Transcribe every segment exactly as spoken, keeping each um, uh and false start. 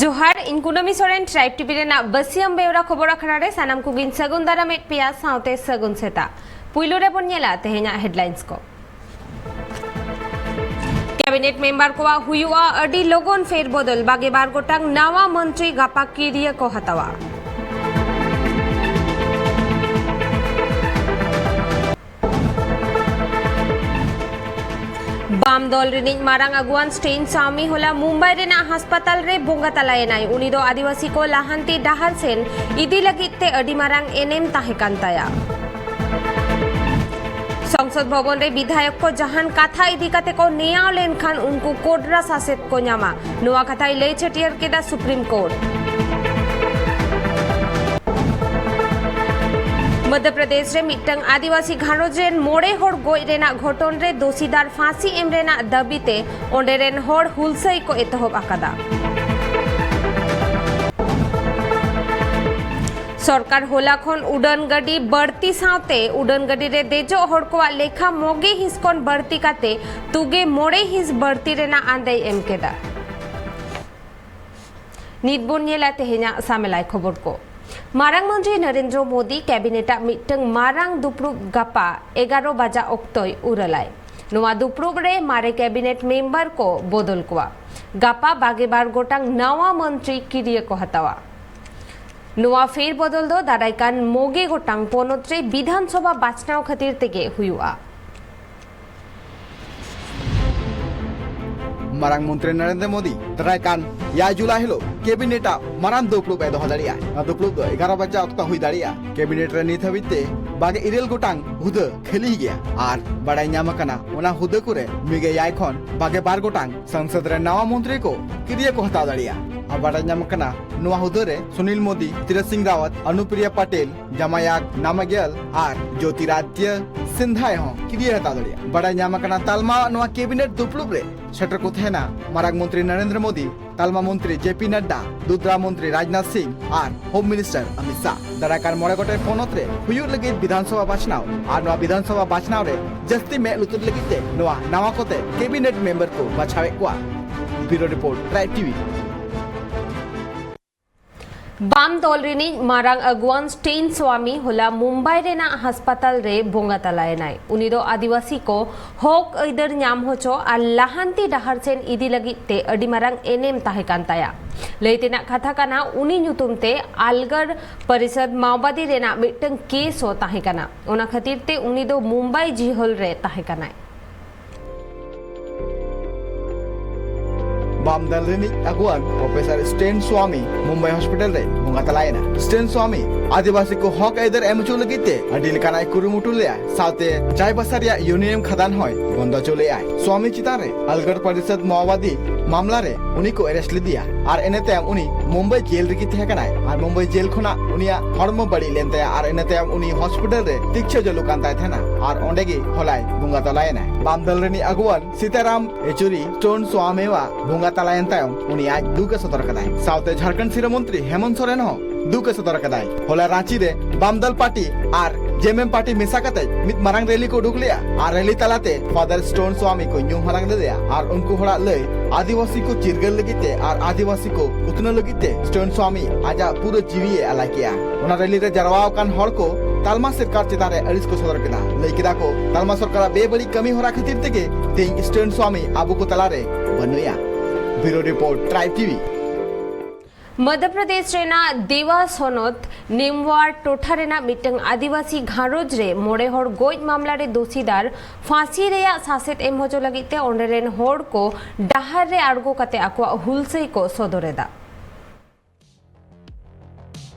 ᱡᱚᱦᱟᱨ, ᱤᱧ ᱠᱩᱱᱟᱹᱢᱤ ᱥᱚᱨᱮᱱ, ᱴᱨᱟᱭᱤᱵᱽ ᱴᱤᱵᱷᱤ ᱨᱮᱱᱟᱜ ᱵᱟᱹᱥᱤᱭᱟᱹᱢ ᱵᱮᱣᱨᱟ ᱠᱷᱚᱵᱚᱨ ᱟᱠᱷᱲᱟ ᱨᱮ ᱥᱟᱱᱟᱢ ᱠᱚᱜᱮᱧ ᱥᱟᱹᱜᱩᱱ ᱫᱟᱨᱟᱢᱮᱫ ᱯᱮᱭᱟ, ᱥᱟᱶᱛᱮ ᱥᱟᱹᱜᱩᱱ ᱥᱮᱛᱟᱜ᱾ ᱯᱩᱭᱞᱩ ᱨᱮᱵᱚᱱ ᱧᱮᱞᱟ ᱛᱮᱦᱮᱧᱟᱜ ᱦᱮᱰᱞᱟᱭᱤᱱᱥ ᱠᱚ᱾ ᱠᱮᱵᱤᱱᱮᱴ ᱢᱮᱢᱵᱟᱨ ᱠᱚᱣᱟᱜ ᱦᱩᱭᱩᱜᱼᱟ ᱟᱹᱰᱤ ᱞᱚᱜᱚᱱ ᱯᱷᱮᱨ ᱵᱚᱫᱚᱞ, ᱵᱟᱜᱮ ᱵᱟᱨ ᱜᱚᱴᱟᱝ ᱱᱟᱣᱟ ᱢᱚᱱᱛᱨᱤ ᱜᱟᱯᱟ ᱠᱤᱨᱤᱭᱟᱹ ᱠᱚ ᱦᱟᱛᱟᱣᱟ᱾ ᱵᱟᱢ ᱫᱚᱞ ᱨᱤᱱᱤᱡ ᱢᱟᱨᱟᱝ ᱟᱹᱜᱩᱣᱟᱱ ᱥᱴᱮᱱ ᱥᱟᱣᱢᱤ ᱦᱚᱞᱟ ᱢᱩᱢᱵᱟᱭ ᱨᱮᱱᱟᱜ ᱦᱟᱥᱯᱟᱛᱟᱞ ᱨᱮ ᱵᱚᱸᱜᱟ ᱛᱟᱞᱟᱭᱮᱱᱟᱭ᱾ ᱩᱱᱤ ᱫᱚ ᱟᱹᱫᱤᱵᱟᱹᱥᱤ ᱠᱚ ᱞᱟᱦᱟᱱᱛᱤ ᱰᱟᱦᱟᱨ ᱥᱮᱱ ᱤᱫᱤ ᱞᱟᱹᱜᱤᱫ ᱛᱮ ᱟᱹᱰᱤ ᱢᱟᱨᱟᱝ ᱮᱱᱮᱢ ᱛᱟᱦᱮᱸ ᱠᱟᱱ ᱛᱟᱭᱟ᱾ ᱥᱚᱝᱥᱚᱫ ᱵᱷᱚᱵᱚᱱ ᱨᱮ ᱵᱤᱫᱷᱟᱭᱚᱠ ᱠᱚ ᱡᱟᱦᱟᱱ ᱠᱟᱛᱷᱟ ᱤᱫᱤ ᱠᱟᱛᱮ ᱠᱚ ᱱᱮᱭᱟᱣ ᱞᱮᱱᱠᱷᱟᱱ ᱩᱱᱠᱩ ᱠᱚᱰᱨᱟ ᱥᱟᱥᱮᱛ ᱠᱚ ᱧᱟᱢᱟ, ᱱᱚᱣᱟ ᱠᱟᱛᱷᱟᱭ ᱞᱟᱹᱭ ᱪᱷᱟᱹᱴᱭᱟᱹᱨ ᱠᱮᱫᱟ ᱥᱩᱯᱨᱤᱢ ᱠᱳᱨᱴ᱾ ᱢᱚᱫᱷᱭᱚ ᱯᱨᱚᱫᱮᱥ ᱨᱮ ᱢᱤᱫᱴᱟᱝ ᱟᱹᱫᱤᱵᱟᱹᱥᱤ ᱜᱷᱟᱨᱚᱸᱡᱽ ᱨᱮᱱ ᱢᱚᱬᱮ ᱦᱚᱲ ᱜᱚᱡ ᱨᱮᱱᱟᱜ ᱜᱷᱚᱴᱚᱱ ᱨᱮ ᱫᱳᱥᱤᱫᱟᱨ ᱯᱷᱟᱸᱥᱤ ᱮᱢ ᱨᱮᱱᱟᱜ ᱫᱟᱹᱵᱤ ᱛᱮ ᱚᱸᱰᱮ ᱨᱮᱱ ᱦᱚᱲ ᱦᱩᱞᱥᱟᱹᱭ ᱠᱚ ᱮᱛᱚᱦᱚᱵ ᱟᱠᱟᱫᱟ᱾ ᱥᱚᱨᱠᱟᱨ ᱦᱚᱞᱟ ᱠᱷᱚᱱ ᱩᱰᱟᱹᱱ ᱜᱟᱹᱰᱤ ᱵᱟᱹᱲᱛᱤ ᱥᱟᱶᱛᱮ ᱩᱰᱟᱹᱱ ᱜᱟᱹᱰᱤ ᱨᱮ ᱫᱮᱡᱚᱜ ᱦᱚᱲ ᱠᱚᱣᱟᱜ ᱞᱮᱠᱷᱟ ᱢᱚᱜᱮ ᱦᱤᱸᱥ ᱠᱷᱚᱱ ᱵᱟᱹᱲᱛᱤ ᱠᱟᱛᱮ ᱛᱩᱜᱮ ᱢᱚᱬᱮ ᱦᱤᱸᱥ ᱵᱟᱹᱲᱛᱤ ᱨᱮᱱᱟᱜ ᱟᱸᱫᱮᱭ ᱮᱢ ᱠᱮᱫᱟ᱾ ᱱᱤᱛ ᱵᱚᱱ ᱧᱮᱞᱟ ᱛᱮᱦᱮᱧᱟᱜ ᱥᱟᱢᱮᱞᱟᱭ ᱠᱷᱚᱵᱚᱨ ᱠᱚ᱾ ᱢᱟᱨᱟᱝ ᱢᱚᱱᱛᱨᱤ ᱱᱚᱨᱮᱱᱫᱨᱚ ᱢᱳᱫᱤ ᱠᱮᱵᱤᱱᱮᱴ ᱟᱜ ᱢᱤᱫᱴᱟᱝ ᱢᱟᱨᱟᱝ ᱫᱩᱯᱲᱩᱵ ᱜᱟᱯᱟ ᱮᱜᱟᱨᱚ ᱵᱟᱡᱟ ᱚᱠᱛᱚᱭ ᱩᱨᱟᱹᱞᱟᱭ᱾ ᱱᱚᱣᱟ ᱫᱩᱯᱲᱩᱵ ᱨᱮ ᱢᱟᱨᱮ ᱠᱮᱵᱤᱱᱮᱴ ᱢᱮᱢᱵᱟᱨ ᱠᱚ ᱵᱚᱫᱚᱞ ᱠᱚᱣᱟ᱾ ᱜᱟᱯᱟ ᱵᱟᱜᱮ ᱵᱟᱨ ᱜᱚᱴᱟᱝ ᱱᱟᱣᱟ ᱢᱚᱱᱛᱨᱤ ᱠᱤᱨᱤᱭᱟᱹ ᱠᱚ ᱦᱟᱛᱟᱣᱟ᱾ ᱱᱚᱣᱟ ᱯᱷᱮᱨ ᱵᱚᱫᱚᱞ ᱫᱚ ᱫᱟᱨᱟᱭ ᱠᱟᱱ ᱢᱚᱜᱮ ᱜᱚᱴᱟᱝ ᱯᱚᱱᱚᱛ ᱨᱮ ᱵᱤᱫᱷᱟᱱ ᱥᱚᱵᱷᱟ ᱵᱟᱪᱷᱱᱟᱣ ᱠᱷᱟᱹᱛᱤᱨ ᱛᱮᱜᱮ ᱦᱩᱭᱩᱜᱼᱟ᱾ ᱢᱟᱨᱟᱝ ᱢᱚᱱᱛᱨᱤ ᱱᱚᱨᱮᱱᱫᱨᱚ ᱢᱳᱫᱤ ᱫᱟᱨᱟᱭ ᱠᱟᱱ ᱮᱭᱟᱭ ᱡᱩᱞᱟᱭ ᱦᱤᱞᱳᱜ ᱠᱮᱵᱤᱱᱮᱴ ᱟᱜ ᱢᱟᱨᱟᱝ ᱫᱩᱯᱲᱩᱵ ᱮ ᱫᱚᱦᱚ ᱫᱟᱲᱮᱭᱟᱜᱼᱟ᱾ ᱱᱚᱣᱟ ᱫᱩᱯᱲᱩᱵ ᱫᱚ ᱮᱜᱟᱨᱚ ᱵᱟᱡᱟ ᱚᱠᱛᱚ ᱦᱩᱭ ᱫᱟᱲᱮᱭᱟᱜᱼᱟ᱾ ᱠᱮᱵᱤᱱᱮᱴ ᱨᱮ ᱱᱤᱛ ᱦᱟᱹᱵᱤᱡ ᱛᱮ ᱵᱟᱜᱮ ᱤᱨᱟᱹᱞ ᱜᱚᱴᱟᱝ ᱦᱩᱫᱟᱹ ᱠᱷᱟᱹᱞᱤ ᱜᱮᱭᱟ ᱟᱨ ᱵᱟᱰᱟᱭ ᱧᱟᱢ ᱟᱠᱟᱱᱟ, ᱚᱱᱟ ᱦᱩᱫᱟᱹ ᱠᱚᱨᱮ ᱢᱤᱫ ᱜᱮᱭᱟᱭ ᱠᱷᱚᱱ ᱵᱟᱜᱮ ᱵᱟᱨ ᱜᱚᱴᱟᱝ ᱥᱚᱝᱥᱚᱫ ᱨᱮ ᱱᱟᱣᱟ ᱢᱚᱱᱛᱨᱤ ᱠᱚ ᱠᱤᱨᱤᱭᱟᱹ ᱠᱚ ᱦᱟᱛᱟᱣ ᱫᱟᱲᱮᱭᱟᱜᱼᱟ᱾ ᱟᱨ ᱵᱟᱰᱟᱭ ᱧᱟᱢ ᱟᱠᱟᱱᱟ, ᱱᱚᱣᱟ ᱦᱩᱫᱟᱹ ᱨᱮ ᱥᱩᱱᱤᱞ ᱢᱳᱫᱤ, ᱛᱤᱨᱚᱛ ᱥᱤᱝ ᱨᱟᱣᱟᱛ, ᱟᱱᱩᱯᱨᱤᱭᱟ ᱯᱟᱴᱮᱞ, ᱡᱟᱢᱟᱭᱟᱜᱽ ᱱᱟᱢᱟᱜᱮᱞ ᱟᱨ ᱡᱳᱛᱤᱨᱟᱫᱤᱛᱭᱚ ᱥᱤᱱᱫᱷᱟ ᱦᱚᱸ ᱠᱤᱨᱤᱭᱟᱹ ᱦᱟᱛᱟᱣ ᱫᱟᱲᱮᱭᱟᱜᱼᱟ᱾ ᱵᱟᱰᱟᱭ ᱧᱟᱢ ᱟᱠᱟᱱᱟ, ᱛᱟᱞᱢᱟ ᱱᱚᱣᱟ ᱠᱮᱵᱤᱱᱮᱴ ᱫᱩᱯᱲᱩᱵ ᱨᱮ ᱥᱮᱴᱮᱨ ᱠᱚ ᱛᱟᱦᱮᱱᱟ ᱢᱟᱨᱟᱝ ᱢᱚᱱᱛᱨᱤ ᱱᱚᱨᱮᱱᱫᱨᱚ ᱢᱳᱫᱤ, ᱛᱟᱞᱢᱟ ᱢᱚᱱᱛᱨᱤ ᱡᱮ ᱯᱤ ᱱᱟᱰᱰᱟ, ᱫᱩᱫᱽᱨᱟ ᱢᱚᱱᱛᱨᱤ ᱨᱟᱡᱽᱱᱟᱛᱷ ᱥᱤᱝ ᱟᱨ ᱦᱳᱢ ᱢᱤᱱᱤᱥᱴᱟᱨ ᱚᱢᱤᱛ ᱥᱟᱦ᱾ ᱫᱟᱨᱟᱭ ᱠᱟᱱ ᱢᱚᱬᱮ ᱜᱚᱴᱮᱡ ᱯᱚᱱᱚᱛ ᱨᱮ ᱦᱩᱭᱩᱜ ᱞᱟᱹᱜᱤᱫ ᱵᱤᱫᱷᱟᱱᱥᱚᱵᱷᱟ ᱵᱟᱪᱷᱱᱟᱣ ᱟᱨ ᱱᱚᱣᱟ ᱵᱤᱫᱷᱟᱱᱥᱚᱵᱷᱟ ᱵᱟᱪᱷᱱᱟᱣ ᱨᱮ ᱡᱟᱹᱥᱛᱤ ᱢᱮᱫ ᱞᱩᱛᱩᱨ ᱞᱟᱹᱜᱤᱫ ᱛᱮ ᱱᱚᱣᱟ ᱱᱟᱣᱟ ᱠᱚᱛᱮ ᱠᱮᱵᱤᱱᱮᱴ ᱢᱮᱢᱵᱟᱨ ᱠᱚ ᱵᱟᱪᱷᱟᱣᱮᱫ ᱠᱚᱣᱟ᱾ ᱵᱤᱭᱩᱨᱳ ᱨᱤᱯᱳᱨᱴ, ᱴᱨᱟᱭᱤᱵᱽ ᱴᱤᱵᱷᱤ᱾ ᱵᱟᱢ ᱫᱚᱞ ᱨᱤᱱᱤᱡ ᱢᱟᱨᱟᱝ ᱟᱹᱜᱩᱣᱟᱹᱱ ᱥᱴᱮᱱ ᱥᱣᱟᱢᱤ ᱦᱚᱞᱟ ᱢᱩᱢᱵᱟᱭ ᱨᱮᱱᱟᱜ ᱦᱟᱥᱯᱟᱛᱟᱞ ᱨᱮ ᱵᱚᱸᱜᱟ ᱛᱟᱞᱟᱭᱮᱱᱟᱭ᱾ ᱩᱱᱤ ᱫᱚ ᱟᱹᱫᱤᱵᱟᱹᱥᱤ ᱠᱚ ᱦᱚᱠ ᱟᱹᱭᱫᱟᱹᱨ ᱧᱟᱢ ᱦᱚᱪᱚ ᱟᱨ ᱞᱟᱦᱟᱱᱛᱤ ᱰᱟᱦᱟᱨ ᱥᱮᱱ ᱤᱫᱤ ᱞᱟᱹᱜᱤᱫ ᱛᱮ ᱟᱹᱰᱤ ᱢᱟᱨᱟᱝ ᱮᱱᱮᱢ ᱛᱟᱦᱮᱸ ᱠᱟᱱ ᱛᱟᱭᱟ᱾ ᱞᱟᱹᱭ ᱛᱮᱱᱟᱜ ᱠᱟᱛᱷᱟ ᱠᱟᱱᱟ, ᱩᱱᱤ ᱧᱩᱛᱩᱢ ᱛᱮ ᱟᱞᱜᱟᱨ ᱯᱚᱨᱤᱥᱚᱫᱽ ᱢᱟᱣᱵᱟᱫᱤ ᱨᱮᱱᱟᱜ ᱢᱤᱫᱴᱟᱝ ᱠᱮᱥ ᱦᱚᱸ ᱛᱟᱦᱮᱸ ᱠᱟᱱᱟ᱾ ᱚᱱᱟ ᱠᱷᱟᱹᱛᱤᱨ ᱛᱮ ᱩᱱᱤ ᱫᱚ ᱢᱩᱢᱵᱟᱭ ᱡᱤᱦᱚᱞ ᱨᱮ ᱛᱟᱦᱮᱸ ᱠᱟᱱᱟᱭ᱾ ᱵᱟᱢ ᱫᱚᱞ ᱨᱤᱱᱤᱡ ᱟᱹᱜᱩᱣᱟᱹᱱ professor stand Swami Mumbai hospital ᱨᱮ ᱵᱚᱸᱜᱟ ᱛᱟᱞᱟᱭᱮᱱᱟ᱾ ᱥᱴᱮᱱ ᱥᱣᱟᱢᱤ ᱟᱹᱫᱤᱵᱟᱹᱥᱤ ᱠᱚ ᱦᱚᱠ ᱟᱹᱭᱫᱟᱹᱨ ᱮᱢ ᱦᱚᱪᱚ ᱞᱟᱹᱜᱤᱫ ᱛᱮ ᱟᱹᱰᱤ ᱞᱮᱠᱟᱱᱟᱜ ᱮ ᱠᱩᱨᱩᱢᱩᱴᱩ ᱞᱮᱫᱼᱟ᱾ ᱥᱟᱶᱛᱮ ᱪᱟᱭᱵᱟᱥᱟ ᱨᱮᱭᱟᱜ ᱤᱭᱩᱨᱮᱱᱤᱭᱟᱢ ᱠᱷᱟᱫᱟᱱ ᱦᱚᱸᱭ ᱵᱚᱱᱫᱚ ᱦᱚᱪᱚ ᱞᱮᱫᱼᱟᱭ᱾ ᱥᱣᱟᱢᱤ ᱪᱮᱛᱟᱱ ᱨᱮ ᱟᱞᱜᱟᱨ ᱯᱚᱨᱤᱥᱚᱫᱽ ᱢᱟᱣᱵᱟᱫᱤ ᱢᱟᱢᱞᱟ ᱨᱮ ᱩᱱᱤ ᱠᱚ ᱟᱨᱮᱥᱴ ᱞᱮᱫᱮᱭᱟ ᱟᱨ ᱤᱱᱟᱹ ᱛᱟᱭᱚᱢ ᱩᱱᱤ ᱢᱩᱢᱵᱟᱭ ᱡᱮᱞ ᱨᱮᱜᱮ ᱛᱟᱦᱮᱸ ᱠᱟᱱᱟᱭ ᱟᱨ ᱢᱩᱢᱵᱟᱭ ᱡᱮᱞ ᱠᱷᱚᱱᱟᱜ ᱩᱱᱤᱭᱟᱜ ᱦᱚᱲᱢᱚ ᱵᱟᱹᱲᱤᱡ ᱞᱮᱱ ᱛᱟᱭᱟ ᱟᱨ ᱤᱱᱟᱹ ᱛᱟᱭᱚᱢ ᱩᱱᱤ ᱦᱚᱥᱯᱤᱴᱟᱞ ᱨᱮ ᱛᱤᱠᱪᱷᱟᱹ ᱪᱟᱹᱞᱩ ᱠᱟᱱ ᱛᱟᱭ ᱛᱟᱦᱮᱱᱟ ᱟᱨ ᱚᱸᱰᱮ ᱜᱮ ᱦᱚᱞᱟᱭ ᱵᱚᱸᱜᱟ ᱛᱟᱞᱟᱭᱮᱱᱟᱭ᱾ ᱵᱟᱢ ᱫᱚᱞ ᱨᱤᱱᱤᱡ ᱟᱹᱜᱩᱣᱟᱹᱱ ᱥᱤᱛᱟᱨᱟᱢ ᱭᱮᱪᱩᱨᱤ ᱥᱴᱮᱱ ᱥᱣᱟᱢᱤᱣᱟᱜ ᱵᱚᱸᱜᱟ ᱛᱟᱞᱟᱭᱮᱱ ᱛᱟᱭᱚᱢ ᱩᱱᱤ ᱟᱡ ᱫᱩᱠ ᱮ ᱥᱚᱫᱚᱨ ᱠᱟᱫᱟᱭ᱾ ᱥᱟᱶᱛᱮ ᱡᱷᱟᱲᱠᱷᱚᱸᱰ ᱥᱤᱨᱟᱹ ᱢᱚᱱᱛᱨᱤ ᱦᱮᱢᱚᱱᱛ ᱥᱚᱨᱮᱱ ᱦᱚᱸ ᱫᱩᱠ ᱮ ᱥᱚᱫᱚᱨ ᱠᱟᱫᱟᱭ᱾ ᱦᱚᱞᱟ ᱨᱟᱸᱪᱤ ᱨᱮ ᱵᱟᱢᱫᱟᱞ ᱯᱟᱨᱴᱤ ᱟᱨ ᱡᱮᱢᱮᱢ ᱯᱟᱨᱴᱤ ᱢᱮᱥᱟ ᱠᱟᱛᱮ ᱢᱤᱫ ᱢᱟᱨᱟᱝ ᱨᱮᱞᱤ ᱠᱚ ᱩᱰᱩᱠ ᱞᱮᱫᱼᱟ ᱟᱨ ᱨᱮᱞᱤ ᱛᱟᱞᱟᱛᱮ ᱯᱷᱟᱫᱟᱨ ᱥᱴᱮᱱ ᱥᱣᱟᱢᱤ ᱠᱚ ᱧᱩᱢ ᱦᱟᱞᱟᱝ ᱞᱮᱫᱮᱭᱟ ᱟᱨ ᱩᱱᱠᱩ ᱦᱚᱲᱟᱜ ᱞᱟᱹᱭ, ᱟᱹᱫᱤᱵᱟᱹᱥᱤ ᱠᱚ ᱪᱤᱨᱜᱟᱹᱞ ᱞᱟᱹᱜᱤᱫ ᱛᱮ ᱟᱨ ᱟᱹᱫᱤᱵᱟᱹᱥᱤ ᱠᱚ ᱩᱛᱱᱟᱹᱣ ᱞᱟᱹᱜᱤᱫ ᱛᱮ ᱥᱴᱮᱱ ᱥᱣᱟᱢᱤ ᱟᱡᱟᱜ ᱯᱩᱨᱟᱹ ᱡᱤᱣᱤ ᱮ ᱟᱞᱟᱭ ᱠᱮᱫᱼᱟ᱾ ᱚᱱᱟ ᱨᱮᱞᱤ ᱨᱮ ᱡᱟᱨᱣᱟ ᱟᱠᱟᱱ ᱦᱚᱲ ᱠᱚ ᱛᱟᱞᱢᱟ ᱥᱚᱨᱠᱟᱨ ᱪᱮᱛᱟᱱ ᱨᱮ ᱟᱹᱲᱤᱥ ᱠᱚ ᱥᱚᱫᱚᱨ ᱠᱮᱫᱟ᱾ ᱞᱟᱹᱭ ᱠᱮᱫᱟ ᱠᱚ, ᱛᱟᱞᱢᱟ ᱥᱚᱨᱠᱟᱨᱟᱜ ᱵᱮᱵᱟᱹᱲᱤᱡ ᱠᱟᱹᱢᱤ ᱦᱚᱨᱟ ᱠᱷᱟᱹᱛᱤᱨ ᱛᱮᱜᱮ ᱛᱮᱦᱮᱧ ᱥᱴᱮᱱ ᱥᱣᱟᱢᱤ ᱟᱵᱚ ᱠᱚ ᱛᱟᱞᱟᱨᱮ ᱵᱟᱹᱱᱩᱭᱟ᱾ ᱵᱤᱭᱩᱨᱳ report, tribe TV. Madhya Pradesh ᱨᱮᱱᱟᱜ ᱫᱮᱣᱟᱥ ᱦᱚᱱᱚᱛ ᱱᱤᱢᱣᱟᱨ ᱴᱚᱴᱷᱟ ᱨᱮᱱᱟᱜ ᱢᱤᱫᱴᱟᱝ ᱟᱹᱫᱤᱵᱟᱹᱥᱤ ᱜᱷᱟᱨᱚᱸᱡᱽ ᱨᱮ ᱢᱚᱬᱮ ᱦᱚᱲ ᱜᱚᱡ ᱢᱟᱢᱞᱟ ᱨᱮ ᱫᱳᱥᱤᱫᱟᱨ ᱯᱷᱟᱸᱥᱤ ᱨᱮᱭᱟᱜ ᱥᱟᱥᱮᱛ ᱮᱢ ᱦᱚᱪᱚ ᱞᱟᱹᱜᱤᱫ ᱛᱮ ᱚᱸᱰᱮ ᱨᱮᱱ ᱦᱚᱲ ᱠᱚ ᱰᱟᱦᱟᱨ ᱨᱮ ᱟᱬᱜᱚ ᱠᱟᱛᱮ ᱟᱠᱚᱣᱟᱜ ᱦᱩᱞᱥᱟᱹᱭ ᱠᱚ ᱥᱚᱫᱚᱨ ᱮᱫᱟ᱾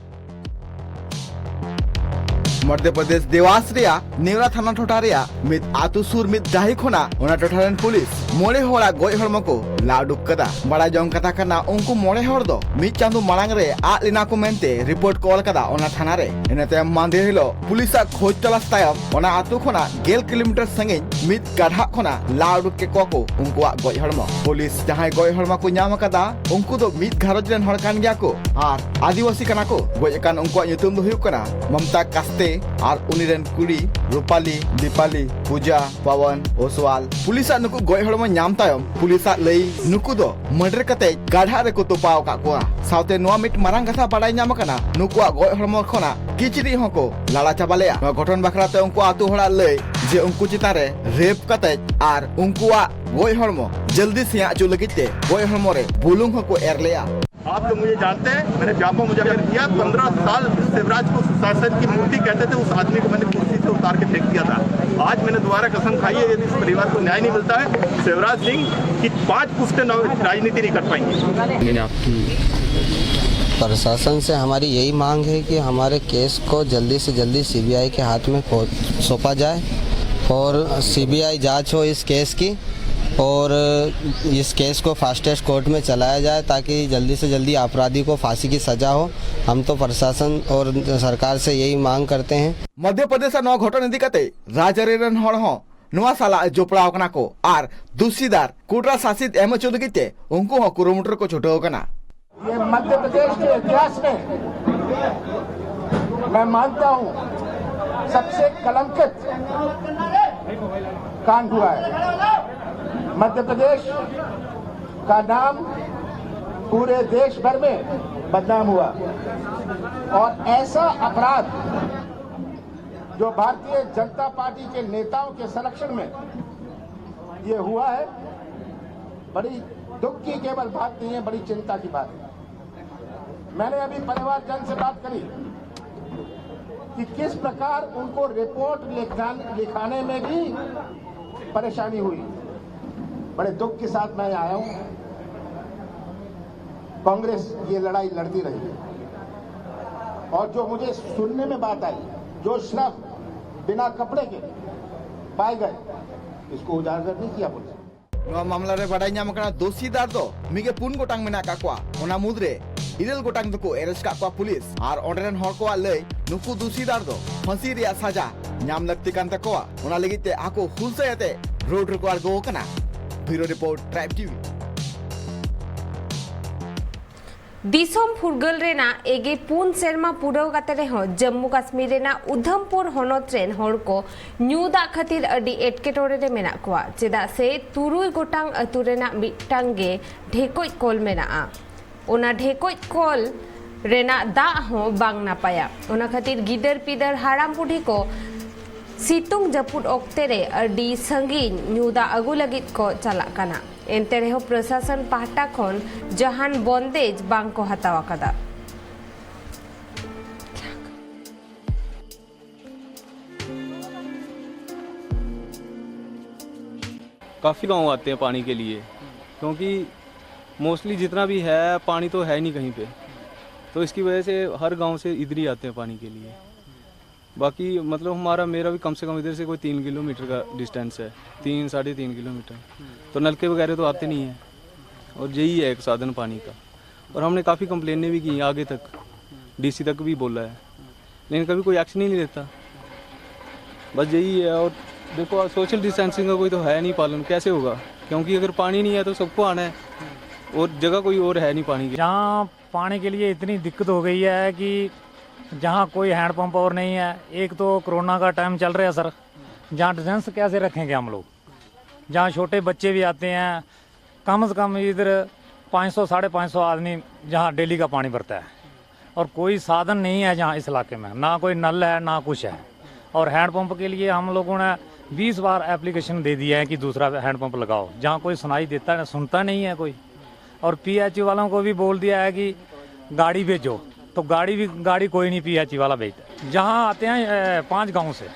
ᱢᱚᱫᱷᱭᱚ ᱯᱨᱚᱫᱮᱥ ᱫᱮᱣᱟᱥ ᱨᱮᱭᱟᱜ ᱱᱮᱣᱨᱟ ᱛᱷᱟᱱᱟ ᱴᱚᱴᱷᱟ ᱨᱮᱭᱟᱜ ᱢᱤᱫ ᱟᱛᱳ ᱥᱩᱨ ᱢᱤᱫ ᱰᱟᱹᱦᱤ ᱠᱷᱚᱱᱟᱜ ᱚᱱᱟ ᱴᱚᱴᱷᱟ ᱨᱮᱱ ᱯᱩᱞᱤᱥ ᱢᱚᱬᱮ ᱦᱚᱲᱟᱜ ᱜᱚᱡ ᱦᱚᱲᱢᱚ ᱠᱚ ᱞᱟ ᱩᱰᱩᱠ ᱠᱟᱫᱟ᱾ ᱵᱟᱲᱟᱭ ᱡᱚᱝ ᱠᱟᱛᱷᱟ ᱠᱟᱱᱟ, ᱩᱱᱠᱩ ᱢᱚᱬᱮ ᱦᱚᱲ ᱫᱚ ᱢᱤᱫ ᱪᱟᱸᱫᱚ ᱢᱟᱲᱟᱝ ᱨᱮ ᱟᱫ ᱞᱮᱱᱟ ᱠᱚ ᱢᱮᱱᱛᱮ ᱨᱤᱯᱳᱨᱴ ᱠᱚ ᱚᱞ ᱠᱟᱫᱟ ᱚᱱᱟ ᱛᱷᱟᱱᱟ ᱨᱮ᱾ ᱤᱱᱟᱹ ᱛᱟᱭᱚᱢ ᱢᱟᱸᱫᱷᱮᱨ ᱦᱤᱞᱳᱜ ᱯᱩᱞᱤᱥᱟᱜ ᱠᱷᱳᱡ ᱛᱚᱞᱟᱥ ᱛᱟᱭᱚᱢ ᱚᱱᱟ ᱟᱛᱳ ᱠᱷᱚᱱᱟᱜ ᱜᱮᱞ ᱠᱤᱞᱳᱢᱤᱴᱟᱨ ᱥᱟᱺᱜᱤᱧ ᱢᱤᱫ ᱜᱟᱰᱷᱟᱜ ᱠᱷᱚᱱᱟᱜ ᱞᱟ ᱩᱰᱩᱠ ᱠᱮᱫ ᱠᱚᱣᱟ ᱠᱚ ᱩᱱᱠᱩᱣᱟᱜ ᱜᱚᱡ ᱦᱚᱲᱢᱚ᱾ ᱯᱩᱞᱤᱥ ᱡᱟᱦᱟᱸᱭ ᱜᱚᱡ ᱦᱚᱲᱢᱚ ᱠᱚ ᱧᱟᱢ ᱟᱠᱟᱫᱟ, ᱩᱱᱠᱩ ᱫᱚ ᱢᱤᱫ ᱜᱷᱟᱨᱚᱸᱡᱽ ᱨᱮᱱ ᱦᱚᱲ ᱠᱟᱱ ᱜᱮᱭᱟ ᱠᱚ ᱟᱨ ᱟᱹᱫᱤᱵᱟᱹᱥᱤ ᱠᱟᱱᱟ ᱠᱚ᱾ ᱜᱚᱡ ᱟᱠᱟᱱ ᱩᱱᱠᱩᱣᱟᱜ ᱧᱩᱛᱩᱢ ᱫᱚ ᱦᱩᱭᱩᱜ ᱠᱟᱱᱟ ᱢᱚᱢᱛᱟ ᱠᱟᱥᱛᱮ ᱟᱨ ᱩᱱᱤ ᱨᱮᱱ ᱠᱩᱲᱤ ᱨᱩᱯᱟᱞᱤ, ᱫᱤᱯᱟᱞᱤ, ᱯᱩᱡᱟ, ᱯᱟᱣᱚᱱ, ᱳᱥᱣᱟᱞ᱾ ᱯᱩᱞᱤᱥᱟᱜ ᱱᱩᱠᱩ ᱜᱚᱡ ᱦᱚᱲᱢᱚ ᱧᱟᱢ ᱛᱟᱭᱚᱢ ᱯᱩᱞᱤᱥᱟᱜ ᱞᱟᱹᱭ, ᱱᱩᱠᱩ ᱫᱚ ᱢᱟᱨᱰᱟᱨ ᱠᱟᱛᱮ ᱜᱟᱰᱷᱟᱜ ᱨᱮᱠᱚ ᱛᱚᱯᱟᱣ ᱟᱠᱟᱫ ᱠᱚᱣᱟ᱾ ᱥᱟᱶᱛᱮ ᱱᱚᱣᱟ ᱢᱤᱫ ᱢᱟᱨᱟᱝ ᱠᱟᱛᱷᱟ ᱵᱟᱰᱟᱭ ᱧᱟᱢ ᱟᱠᱟᱱᱟ, ᱱᱩᱠᱩᱣᱟᱜ ᱜᱚᱡ ᱦᱚᱲᱢᱚ ᱠᱷᱚᱱᱟᱜ ᱠᱤᱪᱨᱤᱡ ᱦᱚᱸᱠᱚ ᱞᱟᱲᱟ ᱪᱟᱵᱟ ᱞᱮᱭᱟ᱾ ᱱᱚᱣᱟ ᱜᱷᱚᱴᱚᱱ ᱵᱟᱠᱷᱨᱟ ᱛᱮ ᱩᱱᱠᱩ ᱟᱛᱳ ᱦᱚᱲᱟᱜ ᱞᱟᱹᱭ ᱡᱮ ᱩᱱᱠᱩ ᱪᱮᱛᱟᱱ ᱨᱮ ᱨᱮᱯ ᱠᱟᱛᱮ ᱟᱨ ᱩᱱᱠᱩᱣᱟᱜ ᱜᱚᱡ ᱦᱚᱲᱢᱚ ᱡᱚᱞᱫᱤ ᱥᱮᱭᱟ ᱦᱚᱪᱚ ᱞᱟᱹᱜᱤᱫ ᱛᱮ ᱜᱚᱡ ᱦᱚᱲᱢᱚ ᱨᱮ ᱵᱩᱞᱩᱝ ᱦᱚᱸᱠᱚ ᱮᱨ ᱞᱮᱭᱟ᱾ आप लोग मुझे जानते हैं, मैंने व्यापम मुजफ्फर किया। पंद्रह साल शिवराज को सुशासन की मूर्ति कहते थे, उस आदमी को मैंने कुर्सी से उतार के फेंक दिया था। आज मैंने दोबारा कसम खाई है, यदि इस परिवार को न्याय नहीं मिलता है, शिवराज सिंह की पांच पुश्ते नव-, राजनीति नहीं कर पाएंगे। मैंने आपकी प्रशासन से हमारी यही मांग है कि हमारे केस को जल्दी से जल्दी सीबीआई के हाथ में पहुंच-, सौंपा जाए और सीबीआई जांच हो इस केस की और इस केस को फास्टेस्ट कोर्ट में चलाया जाए ताकि जल्दी से जल्दी अपराधी को फांसी की सजा हो। हम तो प्रशासन और सरकार से यही मांग करते हैं। ᱢᱚᱫᱷᱭᱚ ᱯᱨᱚᱫᱮᱥ ᱱᱚᱣᱟ ᱜᱷᱚᱴᱚᱱ ᱤᱫᱤ ᱠᱟᱛᱮ ᱨᱟᱡᱽᱟᱹᱨᱤ ᱨᱮᱱ ᱦᱚᱲ ᱦᱚᱸ ᱱᱚᱣᱟ ᱥᱟᱞᱟᱜ ᱡᱚᱯᱲᱟᱣ ᱠᱟᱱᱟ ᱠᱚ ᱟᱨ ᱫᱩᱥᱤᱫᱟᱨ ᱠᱚᱴᱨᱟ ᱥᱟᱥᱤᱛ ᱮᱢ ᱦᱚᱪᱚ ᱞᱟᱹᱜᱤᱫ ᱛᱮ ᱩᱱᱠᱩ ᱦᱚᱸ ᱠᱩᱨᱩᱢᱩᱴᱩ ᱨᱮᱠᱚ ᱪᱷᱩᱴᱟᱹᱣ ᱟᱠᱟᱱᱟ᱾ ये मध्य प्रदेश के इतिहास में मैं मानता हूं सबसे कलंकित कांड हुआ है। मध्य प्रदेश का नाम पूरे देश भर में बदनाम हुआ और ऐसा अपराध जो भारतीय जनता पार्टी के नेताओं के संरक्षण में ये हुआ है, बड़ी दुख की केवल बात नहीं है, बड़ी चिंता की बात है। मैंने अभी परिवारजन से बात करी कि किस प्रकार उनको रिपोर्ट लिखान-, लिखाने में भी परेशानी हुई। बड़े दुख के साथ मैं आया हूं। कांग्रेस ये लड़ाई लड़ती रही है और जो मुझे सुनने में बात आई जो श्रम बिना कपड़े के पाए गए, इसको उजागर नहीं किया पुलिस ने। ᱱᱚᱣᱟ ᱢᱟᱢᱞᱟ ᱨᱮ ᱵᱟᱰᱟᱭ ᱧᱟᱢ ᱟᱠᱟᱱᱟ, ᱫᱳᱥᱤᱫᱟᱨ ᱫᱚ ᱢᱤᱫ ᱜᱮ ᱯᱩᱱ ᱜᱚᱴᱟᱝ ᱢᱮᱱᱟᱜ ᱟᱠᱟᱫ ᱠᱚᱣᱟ᱾ ᱚᱱᱟ ᱢᱩᱫᱽᱨᱮ ᱤᱨᱟᱹᱞ ᱜᱚᱴᱟᱝ ᱫᱚᱠᱚ ᱮᱨᱮᱥᱴ ᱠᱟᱜ ᱠᱚᱣᱟ ᱯᱩᱞᱤᱥ᱾ ᱟᱨ ᱚᱸᱰᱮ ᱨᱮᱱ ᱦᱚᱲ ᱠᱚᱣᱟᱜ ᱞᱟᱹᱭ, ᱱᱩᱠᱩ ᱫᱳᱥᱤᱫᱟᱨ ᱫᱚ ᱯᱷᱟᱹᱥᱤ ᱨᱮᱭᱟᱜ ᱥᱟᱡᱟ ᱧᱟᱢ ᱞᱟᱹᱠᱛᱤ ᱠᱟᱱ ᱛᱟᱠᱚᱣᱟ᱾ ᱚᱱᱟ ᱞᱟᱹᱜᱤᱫ ᱛᱮ ᱟᱠᱚ ᱦᱩᱞᱥᱟᱹᱭ ᱟᱛᱮ ᱨᱳᱰ ᱨᱮᱠᱚ ᱟᱬᱜᱚ ᱟᱠᱟᱱᱟ᱾ ᱵᱤᱭᱩᱨᱳ ᱨᱤᱯᱳᱨᱴ, ᱴᱨᱟᱭᱤᱵᱽ ᱴᱤᱵᱷᱤ᱾ ᱫᱤᱥᱚᱢ ᱯᱷᱩᱨᱜᱟᱹᱞ ᱨᱮᱱᱟᱜ ᱮᱜᱮ ᱯᱩᱱ ᱥᱮᱨᱢᱟ ᱯᱩᱨᱟᱹᱣ ᱠᱟᱛᱮ ᱨᱮᱦᱚᱸ ᱡᱟᱹᱢᱢᱩ ᱠᱟᱥᱢᱤᱨ ᱨᱮᱱᱟᱜ ᱩᱫᱷᱚᱢᱯᱩᱨ ᱦᱚᱱᱚᱛ ᱨᱮᱱ ᱦᱚᱲ ᱠᱚ ᱧᱩ ᱫᱟᱜ ᱠᱷᱟᱹᱛᱤᱨ ᱟᱹᱰᱤ ᱮᱴᱠᱮᱴᱚᱬᱮ ᱨᱮ ᱢᱮᱱᱟᱜ ᱠᱚᱣᱟ, ᱪᱮᱫᱟᱜ ᱥᱮ ᱛᱩᱨᱩᱭ ᱜᱚᱴᱟᱝ ᱟᱹᱛᱩ ᱨᱮᱱᱟᱜ ᱢᱤᱫᱴᱟᱝ ᱜᱮ ᱰᱷᱮᱠᱚᱡ ᱠᱚᱞ ᱢᱮᱱᱟᱜᱼᱟ᱾ ᱚᱱᱟ ᱰᱷᱮᱠᱚᱡ ᱠᱚᱞ ᱨᱮᱱᱟᱜ ᱫᱟᱜ ᱦᱚᱸ ᱵᱟᱝ ᱱᱟᱯᱟᱭᱟ᱾ ᱚᱱᱟ ᱠᱷᱟᱹᱛᱤᱨ ᱜᱤᱫᱟᱹᱨ ᱯᱤᱫᱟᱹᱨ ᱦᱟᱲᱟᱢ ᱵᱩᱰᱷᱤ ᱠᱚ ᱥᱤᱛᱩᱝ ᱡᱟᱹᱯᱩᱫ ᱚᱠᱛᱮ ᱨᱮ ᱟᱹᱰᱤ ᱥᱟᱺᱜᱤᱧ ᱧᱩ ᱫᱟᱜ ᱟᱹᱜᱩ ᱞᱟᱹᱜᱤᱫ ᱠᱚ ᱪᱟᱞᱟᱜ ᱠᱟᱱᱟ᱾ ᱮᱱᱛᱮ ᱨᱮᱦᱚᱸ ᱯᱨᱚᱥᱟᱥᱚᱱ ᱯᱟᱦᱴᱟ ᱠᱷᱚᱱ ᱡᱟᱦᱟᱱ ᱵᱚᱱᱫᱮᱡ ᱵᱟᱝ ᱠᱚ ᱦᱟᱛᱟᱣ ᱟᱠᱟᱫᱟ᱾ काफ़ी गांव आते हैं पानी के लिए, क्योंकि मोस्टली जितना भी है, पानी तो है ही नहीं कहीं पे। तो इसकी वजह से हर गांव से इधर ही आते हैं पानी के लिए। बाकी मतलब हमारा, मेरा भी कम से कम इधर से कोई तीन किलोमीटर का डिस्टेंस है, तीन, साढ़े तीन किलोमीटर। तो नलके वगैरह तो आते नहीं हैं, और यही है एक साधन पानी का। और हमने काफ़ी कंप्लेनें भी की हैं आगे तक, डीसी तक भी बोला है, लेकिन कभी कोई एक्शन ही नहीं लेता। बस यही है। और देखो, सोशल डिस्टेंसिंग का कोई तो है नहीं पालन, कैसे होगा? क्योंकि अगर पानी नहीं है तो सबको आना है, और जगह कोई और है नहीं पानी की। जहाँ पानी के लिए इतनी दिक्कत हो गई है कि जहाँ कोई हैंडपंप और नहीं है। एक तो कोरोना का टाइम चल रहा है सर, जहाँ डिस्टेंस कैसे रखेंगे हम लोग? जहाँ छोटे बच्चे भी आते हैं, कम से कम इधर पाँच सौ, साढ़े पाँच सौ आदमी जहाँ डेली का पानी भरता है, और कोई साधन नहीं है जहाँ इस इलाके में, ना कोई नल है, ना कुछ है। और हैंडपंप के लिए हम लोगों ने बीस बार एप्लीकेशन दे दिया है कि दूसरा हैंडपंप लगाओ, जहाँ कोई सुनाई देता है, सुनता नहीं है कोई। और पीएचई वालों को भी बोल दिया है कि गाड़ी भेजो, तो गाड़ी भी, गाड़ी कोई नहीं पीएचई वाला भेजता। जहाँ आते हैं पाँच गाँव से,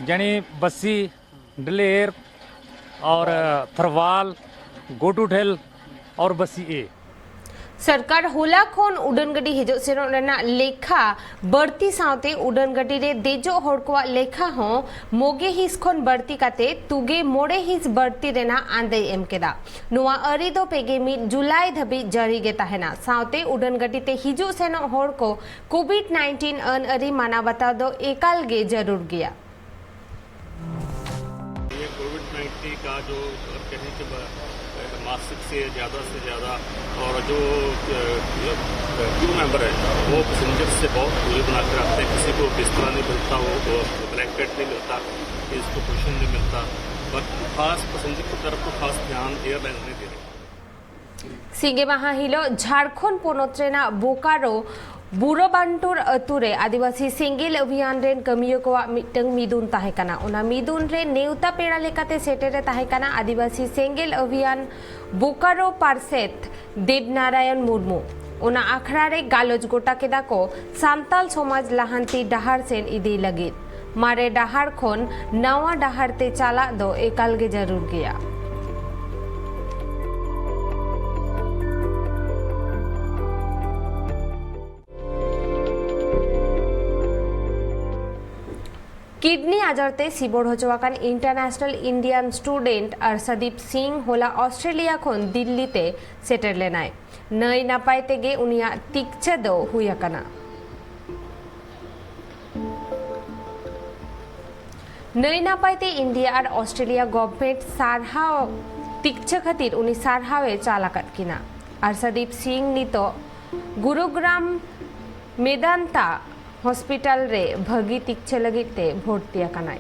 यानी बस्सी, डलेर और थरवाल, गोटूठेल और बस्सी ए। ᱥᱚᱨᱠᱟᱨ ᱦᱚᱞᱟ ᱠᱷᱚᱱ ᱩᱰᱟᱹᱱ ᱜᱟᱹᱰᱤ ᱦᱤᱡᱩᱜ ᱥᱮᱱᱚᱜ ᱨᱮᱱᱟᱜ ᱞᱮᱠᱷᱟ ᱵᱟᱹᱲᱛᱤ ᱥᱟᱶᱛᱮ ᱩᱰᱟᱹᱱ ᱜᱟᱹᱰᱤ ᱨᱮ ᱫᱮᱡᱚᱜ ᱦᱚᱲ ᱠᱚᱣᱟᱜ ᱞᱮᱠᱷᱟ ᱦᱚᱸ ᱢᱚᱜᱮ ᱦᱤᱸᱥ ᱠᱷᱚᱱ ᱵᱟᱹᱲᱛᱤ ᱠᱟᱛᱮ ᱛᱩᱜᱮ ᱢᱚᱬᱮ ᱦᱤᱸᱥ ᱵᱟᱹᱲᱛᱤ ᱨᱮᱱᱟᱜ ᱟᱸᱫᱮᱭ ᱮᱢ ᱠᱮᱫᱟ᱾ ᱱᱚᱣᱟ ᱟᱹᱨᱤ ᱫᱚ ᱯᱮᱜᱮ ᱢᱤᱫ ᱡᱩᱞᱟᱭ ᱫᱷᱟᱹᱵᱤᱡ ᱡᱟᱹᱨᱤ ᱜᱮ ᱛᱟᱦᱮᱱᱟ᱾ ᱥᱟᱶᱛᱮ ᱩᱰᱟᱹᱱ ᱜᱟᱹᱰᱤ ᱛᱮ ᱦᱤᱡᱩᱜ ᱥᱮᱱᱚᱜ ᱦᱚᱲ ᱠᱚ ᱠᱳᱵᱷᱤᱰ ᱱᱟᱭᱤᱱᱴᱤᱱ ᱟᱹᱱ ᱟᱹᱨᱤ ᱢᱟᱱᱟᱣ ᱵᱟᱛᱟᱣ ᱫᱚ ᱮᱠᱟᱞ ᱜᱮ ᱡᱟᱹᱨᱩᱲ ᱜᱮᱭᱟ᱾ ये कोविड नाइन्टीन का जो, अगर कहें कि ब-, मासिक से ज़्यादा से ज़्यादा, और जो क्रू मेंबर है, वो पैसेंजर से बहुत दूरी बना के रखते हैं। किसी को बिस्तरा नहीं मिलता, वो ब्लैंकेट नहीं मिलता, किसी को कुशन नहीं मिलता, पर खास पैसेंजर की तरफ तो खास ध्यान एयरलाइन नहीं दे रही। ᱥᱤᱸᱜᱮ ᱢᱟᱦᱟ ᱦᱤᱞᱳᱜ ᱡᱷᱟᱲᱠᱷᱚᱸᱰ ᱯᱚᱱᱚᱛ ᱨᱮᱱᱟᱜ ᱵᱳᱠᱟᱨᱳ ᱵᱩᱨᱟᱵᱟᱱᱴᱩᱨ ᱟᱹᱛᱩ ᱨᱮ ᱟᱹᱫᱤᱵᱟᱹᱥᱤ ᱥᱮᱸᱜᱮᱞ ᱚᱵᱷᱤᱭᱟᱱ ᱨᱮᱱ ᱠᱟᱹᱢᱤᱭᱟᱹ ᱠᱚᱣᱟᱜ ᱢᱤᱫᱴᱟᱝ ᱢᱤᱫᱩᱱ ᱛᱟᱦᱮᱸ ᱠᱟᱱᱟ᱾ ᱚᱱᱟ ᱢᱤᱫᱩᱱ ᱨᱮ ᱱᱮᱣᱛᱟ ᱯᱮᱲᱟ ᱞᱮᱠᱟᱛᱮ ᱥᱮᱴᱮᱨ ᱮ ᱛᱟᱦᱮᱸ ᱠᱟᱱᱟ ᱟᱹᱫᱤᱵᱟᱹᱥᱤ ᱥᱮᱸᱜᱮᱞ ᱚᱵᱷᱤᱭᱟᱱ ᱵᱳᱠᱟᱨᱳ ᱯᱟᱨᱥᱮᱛ ᱫᱮᱵᱽᱱᱟᱨᱟᱭᱚᱱ ᱢᱩᱨᱢᱩ᱾ ᱚᱱᱟ ᱟᱠᱷᱲᱟ ᱨᱮ ᱜᱟᱞᱚᱪ ᱜᱚᱴᱟ ᱠᱮᱫᱟ ᱠᱚ ᱥᱟᱱᱛᱟᱞ ᱥᱚᱢᱟᱡᱽ ᱞᱟᱦᱟᱱᱛᱤ ᱰᱟᱦᱟᱨ ᱥᱮᱱ ᱤᱫᱤ ᱞᱟᱹᱜᱤᱫ᱾ ᱢᱟᱨᱮ ᱰᱟᱦᱟᱨ ᱠᱷᱚᱱ ᱱᱟᱣᱟ ᱰᱟᱦᱟᱨ ᱛᱮ ᱪᱟᱞᱟᱜ ᱫᱚ ᱮᱠᱟᱞ ᱜᱮ ᱡᱟᱹᱨᱩᱲ ᱜᱮᱭᱟ᱾ ᱠᱤᱰᱱᱤ ᱟᱡᱟᱨ ᱛᱮ ᱥᱤᱵᱚᱲ ᱦᱚᱪᱚ ᱟᱠᱟᱱ ᱤᱱᱴᱟᱨᱱᱮᱥᱱᱟᱞ ᱤᱱᱰᱤᱭᱟᱱ ᱥᱴᱩᱰᱮᱱᱴ ᱟᱨᱥᱟᱫᱤᱯ ᱥᱤᱝ ᱦᱚᱞᱟ ᱚᱥᱴᱨᱮᱞᱤᱭᱟ ᱠᱷᱚᱱ ᱫᱤᱞᱞᱤ ᱛᱮ ᱥᱮᱴᱮᱨ ᱞᱮᱱᱟᱭ᱾ ᱱᱟᱹᱭ ᱱᱟᱯᱟᱭ ᱛᱮᱜᱮ ᱩᱱᱤᱭᱟᱜ ᱛᱤᱠᱪᱷᱟᱹ ᱫᱚ ᱦᱩᱭ ᱟᱠᱟᱱᱟ᱾ ᱱᱟᱹᱭ ᱱᱟᱯᱟᱭ ᱛᱮ ᱤᱱᱰᱤᱭᱟ ᱟᱨ ᱚᱥᱴᱨᱮᱞᱤᱭᱟ ᱜᱚᱵᱷᱢᱮᱱᱴ ᱥᱟᱨᱦᱟᱣ ᱛᱤᱠᱪᱷᱟᱹ ᱠᱷᱟᱹᱛᱤᱨ ᱩᱱᱤ ᱥᱟᱨᱦᱟᱣ ᱮ ᱪᱟᱞ ᱟᱠᱟᱫ ᱠᱤᱱᱟ᱾ ᱟᱨᱥᱟᱫᱤᱯ ᱥᱤᱝ ᱱᱤᱛᱚᱜ ᱜᱩᱨᱩᱜᱨᱟᱢ ᱢᱮᱫᱟᱱᱛᱟ ᱦᱚᱥᱯᱤᱴᱟᱞ ᱨᱮ ᱵᱷᱟᱹᱜᱤ ᱛᱤᱠᱪᱷᱟᱹ ᱞᱟᱹᱜᱤᱫ ᱛᱮ ᱵᱷᱚᱨᱛᱤ ᱟᱠᱟᱱᱟᱭ᱾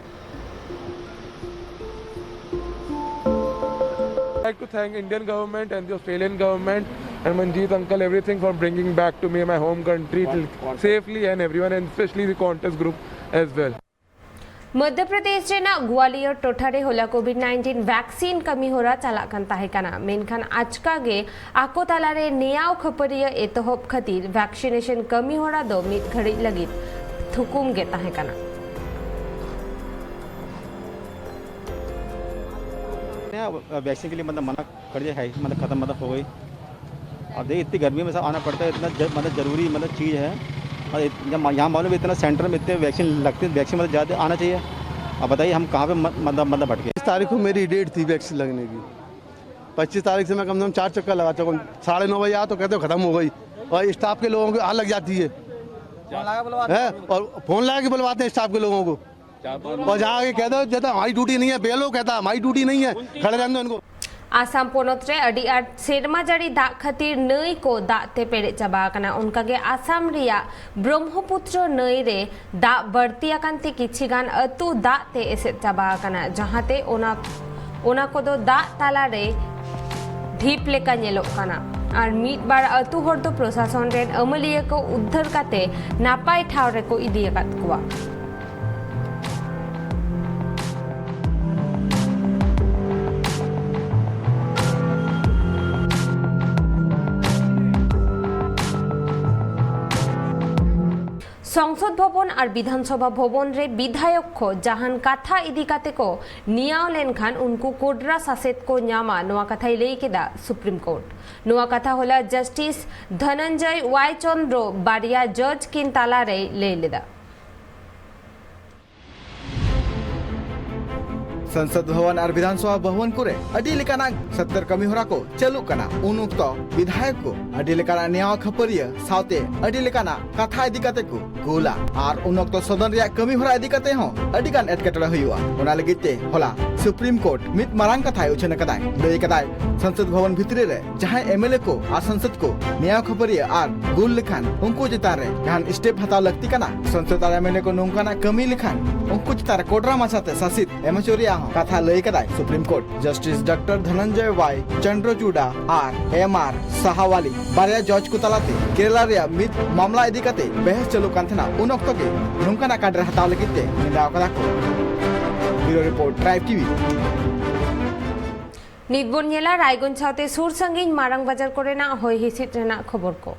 I'd like to thank Indian government and the Australian government and Manjeet uncle, everything, for bringing back to me my home country till safely, and everyone, and especially the Qantas group as well. Madhya Pradesh ᱨᱮᱱᱟᱜ ᱜᱣᱟᱞᱤᱭᱚᱨ ᱴᱚᱴᱷᱟ ᱨᱮ ᱦᱚᱞᱟ covid nineteen vaccine ᱠᱟᱹᱢᱤ ᱦᱚᱨᱟ ᱪᱟᱞᱟᱜ ᱠᱟᱱ ᱛᱟᱦᱮᱸ ᱠᱟᱱᱟ, ᱢᱮᱱᱠᱷᱟᱱ ᱟᱪᱠᱟ ᱜᱮ ᱟᱠᱚ ᱛᱟᱞᱟᱨᱮ ᱱᱮᱭᱟᱣ ᱠᱷᱟᱹᱯᱟᱹᱨᱤᱭᱟᱹ ᱮᱛᱚᱦᱚᱵ ᱠᱷᱟᱹᱛᱤᱨ ᱵᱷᱮᱠᱥᱤᱱᱮᱥᱚᱱ ᱠᱟᱹᱢᱤ ᱦᱚᱨᱟ ᱫᱚ ᱢᱤᱫ ᱜᱷᱟᱹᱲᱤᱡ ᱞᱟᱹᱜᱤᱫ ᱛᱷᱩᱠᱩᱢ ᱜᱮ ᱛᱟᱦᱮᱸ ᱠᱟᱱᱟ᱾ वैक्सीन के लिए मतलब मना कर दिया है, मतलब खत्म मतलब हो गई। अब देखिए, इतनी गर्मी में सब आना पड़ता है, इतना ज-, मतलब ज़रूरी, मतलब, चीज़ है। और इत-, जब यहाँ मालूम है इतना सेंटर में इतने वैक्सीन लगते हैं, वैक्सीन, मतलब, ज़्यादा आना चाहिए। अब बताइए, हम कहाँ पे म-, मतलब, मतलब, भटके। इस तारीख को मेरी डेट थी वैक्सीन लगने की। पच्चीस तारीख से मैं कम से कम चार चक्कर लगा चुका हूँ। साढ़े नौ बजे आया तो कहते हो खत्म हो गई, और स्टाफ के लोगों की आग लग जाती है, है? और फोन लगा के बुलवाते हैं स्टाफ के लोगों को, और जहाँ आगे कहते हो, कहता, "हमारी ड्यूटी नहीं है, बेलो," कहता, "हमारी ड्यूटी नहीं है, खड़े रहने दो इनको।" ᱟᱥᱟᱢ ᱯᱚᱱᱚᱛ ᱨᱮ ᱟᱹᱰᱤ ᱟᱸᱴ ᱥᱮᱨᱢᱟ ᱡᱟᱹᱲᱤ ᱫᱟᱜ ᱠᱷᱟᱹᱛᱤᱨ ᱱᱟᱹᱭ ᱠᱚ ᱫᱟᱜ ᱛᱮ ᱯᱮᱨᱮᱡ ᱪᱟᱵᱟ ᱟᱠᱟᱱᱟ᱾ ᱚᱱᱠᱟᱜᱮ ᱟᱥᱟᱢ ᱨᱮᱭᱟᱜ ᱵᱨᱚᱦᱢᱚᱯᱩᱛᱨᱚ ᱱᱟᱹᱭ ᱨᱮ ᱫᱟᱜ ᱵᱟᱹᱲᱛᱤ ᱟᱠᱟᱱ ᱛᱮ ᱠᱤᱪᱷᱤ ᱜᱟᱱ ᱟᱹᱛᱩ ᱫᱟᱜ ᱛᱮ ᱮᱥᱮᱫ ᱪᱟᱵᱟ ᱟᱠᱟᱱᱟ, ᱡᱟᱦᱟᱸᱛᱮ ᱚᱱᱟ ᱚᱱᱟ ᱠᱚᱫᱚ ᱫᱟᱜ ᱛᱟᱞᱟᱨᱮ ᱰᱷᱤᱯ ᱞᱮᱠᱟ ᱧᱮᱞᱚᱜ ᱠᱟᱱᱟ᱾ ᱟᱨ ᱢᱤᱫ ᱵᱟᱨ ᱟᱹᱛᱩ ᱦᱚᱲ ᱫᱚ ᱯᱨᱚᱥᱟᱥᱚᱱ ᱨᱮᱱ ᱟᱹᱢᱟᱹᱞᱤᱭᱟᱹ ᱠᱚ ᱩᱫᱽᱫᱷᱟᱹᱨ ᱠᱟᱛᱮ ᱱᱟᱯᱟᱭ ᱴᱷᱟᱶ ᱨᱮᱠᱚ ᱤᱫᱤ ᱟᱠᱟᱫ ᱠᱚᱣᱟ᱾ ᱥᱚᱝᱥᱚᱫ ᱵᱷᱚᱵᱚᱱ ᱟᱨ ᱵᱤᱫᱷᱟᱱᱥᱚᱵᱷᱟ ᱵᱷᱚᱵᱚᱱ ᱨᱮ ᱵᱤᱫᱷᱟᱭᱚᱠ ᱠᱚ ᱡᱟᱦᱟᱱ ᱠᱟᱛᱷᱟ ᱤᱫᱤ ᱠᱟᱛᱮ ᱠᱚ ᱱᱮᱭᱟᱣ ᱞᱮᱱᱠᱷᱟᱱ ᱩᱱᱠᱩ ᱠᱚᱰᱨᱟ ᱥᱟᱥᱮᱛ ᱠᱚ ᱧᱟᱢᱟ, ᱱᱚᱣᱟ ᱠᱟᱛᱷᱟᱭ ᱞᱟᱹᱭ ᱠᱮᱫᱟ ᱥᱩᱯᱨᱤᱢ ᱠᱳᱨᱴ᱾ ᱱᱚᱣᱟ ᱠᱟᱛᱷᱟ ᱦᱚᱞᱟ ᱡᱟᱥᱴᱤᱥ ᱫᱷᱚᱱᱚᱱᱡᱚᱭ ᱣᱟᱭ ᱪᱚᱱᱫᱨᱚ ᱵᱟᱨᱭᱟ ᱡᱚᱡᱽ ᱠᱤᱱ ᱛᱟᱞᱟᱨᱮᱭ ᱞᱟᱹᱭ ᱞᱮᱫᱟ᱾ ᱥᱚᱝᱥᱚᱫ ᱵᱷᱚᱵᱚᱱ ᱟᱨ ᱵᱤᱫᱷᱟᱱᱥᱚᱵᱷᱟ ᱵᱷᱚᱵᱚᱱ ᱠᱚᱨᱮ ᱟᱹᱰᱤ ᱞᱮᱠᱟᱱᱟᱜ ᱥᱚᱛᱛᱚᱨ ᱠᱟᱹᱢᱤ ᱦᱚᱨᱟ ᱠᱚ ᱪᱟᱹᱞᱩᱜ ᱠᱟᱱᱟ᱾ ᱩᱱ ᱚᱠᱛᱚ ᱵᱤᱫᱷᱟᱭᱚᱠ ᱠᱚ ᱟᱹᱰᱤ ᱞᱮᱠᱟᱱᱟᱜ ᱱᱮᱭᱟᱣ ᱠᱷᱟᱹᱯᱟᱹᱨᱤᱭᱟᱹ ᱥᱟᱶᱛᱮ ᱟᱹᱰᱤ ᱞᱮᱠᱟᱱᱟᱜ ᱠᱟᱛᱷᱟ ᱤᱫᱤ ᱠᱟᱛᱮ ᱠᱚ ᱜᱳᱞᱟ᱾ ᱟᱨ ᱩᱱ ᱚᱠᱛᱚ ᱥᱚᱫᱚᱱ ᱨᱮᱭᱟᱜ ᱠᱟᱹᱢᱤ ᱦᱚᱨᱟ ᱤᱫᱤ ᱠᱟᱛᱮ ᱦᱚᱸ ᱟᱹᱰᱤ ᱜᱟᱱ ᱮᱴᱠᱮᱴᱚᱬᱮ ᱦᱩᱭᱩᱜᱼᱟ᱾ ᱚᱱᱟ ᱞᱟᱹᱜᱤᱫ ᱛᱮ ᱦᱚᱞᱟ ᱥᱩᱯᱨᱤᱢ ᱠᱳᱨᱴ ᱢᱤᱫ ᱢᱟᱨᱟᱝ ᱠᱟᱛᱷᱟᱭ ᱩᱪᱷᱟᱹᱱ ᱟᱠᱟᱫᱟᱭ᱾ ᱞᱟᱹᱭ ᱟᱠᱟᱫᱟᱭ, ᱥᱚᱝᱥᱚᱫ ᱵᱷᱚᱵᱚᱱ ᱵᱷᱤᱛᱨᱤ ᱨᱮ ᱡᱟᱦᱟᱸᱭ ᱮᱢᱮᱞᱮ ᱠᱚ ᱟᱨ ᱥᱚᱝᱥᱚᱫ ᱠᱚ ᱱᱮᱭᱟᱣ ᱠᱷᱟᱹᱯᱟᱹᱨᱤᱭᱟᱹ ᱟᱨ ᱜᱳᱞ ᱞᱮᱠᱷᱟᱱ ᱩᱱᱠᱩ ᱪᱮᱛᱟᱱ ᱨᱮ ᱡᱟᱦᱟᱱ ᱥᱴᱮᱯ ᱦᱟᱛᱟᱣ ᱞᱟᱹᱠᱛᱤ ᱠᱟᱱᱟ᱾ ᱥᱚᱝᱥᱚᱫ ᱟᱨ ᱮᱢᱮᱞᱮ ᱠᱚ ᱱᱚᱝᱠᱟᱱᱟᱜ ᱠᱟᱹᱢᱤ ᱞᱮᱠᱷᱟᱱ ᱩᱱᱠᱩ ᱪᱮᱛᱟᱱ ᱨᱮ ᱠᱚᱰᱨᱟ ᱢᱟᱪᱷᱟᱛᱮ ᱥᱟᱥᱤᱛ ᱮᱢ ᱦᱚᱪᱚ ᱨᱮᱭᱟᱜ ᱦᱚᱸ ᱠᱟᱛᱷᱟ ᱞᱟᱹᱭ ᱟᱠᱟᱫᱟᱭ ᱥᱩᱯᱨᱤᱢ ᱠᱳᱨᱴ᱾ ᱡᱟᱥᱴᱤᱥ ᱰᱚᱠᱴᱚᱨ ᱫᱷᱚᱱᱚᱱᱡᱚᱭ ᱣᱟᱭ ᱪᱚᱱᱫᱨᱚᱪᱩᱰᱟ ᱟᱨ ᱮᱢ ᱟᱨ ᱥᱟᱦᱟᱣᱟᱞᱤ ᱵᱟᱨᱭᱟ ᱡᱚᱡᱽ ᱠᱚ ᱛᱟᱞᱟᱛᱮ ᱠᱮᱨᱟᱞᱟ ᱨᱮᱭᱟᱜ ᱢᱤᱫ ᱢᱟᱢᱞᱟ ᱤᱫᱤ ᱠᱟᱛᱮ ᱵᱮᱦᱮᱥ ᱪᱟᱹᱞᱩᱜ ᱠᱟᱱ ᱛᱟᱦᱮᱱᱟ᱾ ᱩᱱ ᱚᱠᱛᱚ ᱜᱮ ᱱᱚᱝᱠᱟᱱᱟᱜ ᱠᱟᱰᱨᱮ ᱦᱟᱛᱟᱣ ᱞᱟᱹᱜᱤᱫ ᱛᱮ ᱱᱮᱰᱟᱣ ᱠᱟᱫᱟ ᱠᱚ᱾ ᱵᱤᱭᱩᱨᱳ ᱨᱤᱯᱳᱨᱴ, ᱴᱨᱟᱭᱤᱵᱽ ᱴᱤᱵᱷᱤ᱾ ᱱᱤᱛ ᱵᱚᱱ ᱧᱮᱞᱟ ᱨᱟᱭᱜᱚᱸᱡᱽ ᱥᱟᱶᱛᱮ ᱥᱩᱨ ᱥᱟᱺᱜᱤᱧ ᱢᱟᱨᱟᱝ ᱵᱟᱡᱟᱨ ᱠᱚᱨᱮᱱᱟᱜ ᱦᱚᱭ ᱦᱤᱸᱥᱤᱫ ᱨᱮᱱᱟᱜ ᱠᱷᱚᱵᱚᱨ ᱠᱚ᱾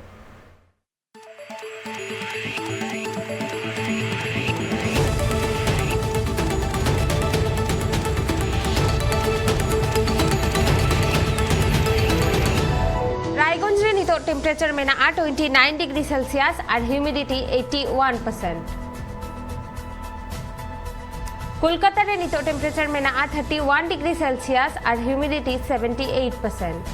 ᱨᱟᱭᱜᱚᱸᱡᱽ ᱨᱮ ᱱᱤᱛᱚᱜ ᱴᱮᱢᱯᱟᱨᱮᱪᱟᱨ ᱢᱮᱱᱟᱜᱼᱟ ᱴᱩᱭᱮᱱᱴᱤ ᱱᱟᱭᱤᱱ ᱰᱤᱜᱽᱨᱤ ᱥᱮᱞᱥᱤᱭᱟᱥ ᱟᱨ humidity eighty one percent. Kolkata ᱨᱮ ᱱᱤᱛᱚᱜ ᱴᱮᱢᱯᱟᱨᱮᱪᱟᱨ ᱢᱮᱱᱟᱜᱼᱟ ᱛᱷᱟᱨᱴᱤ ᱳᱣᱟᱱ ᱰᱤᱜᱽᱨᱤ ᱥᱮᱞᱥᱤᱭᱟᱥ ᱟᱨ humidity seventy eight percent.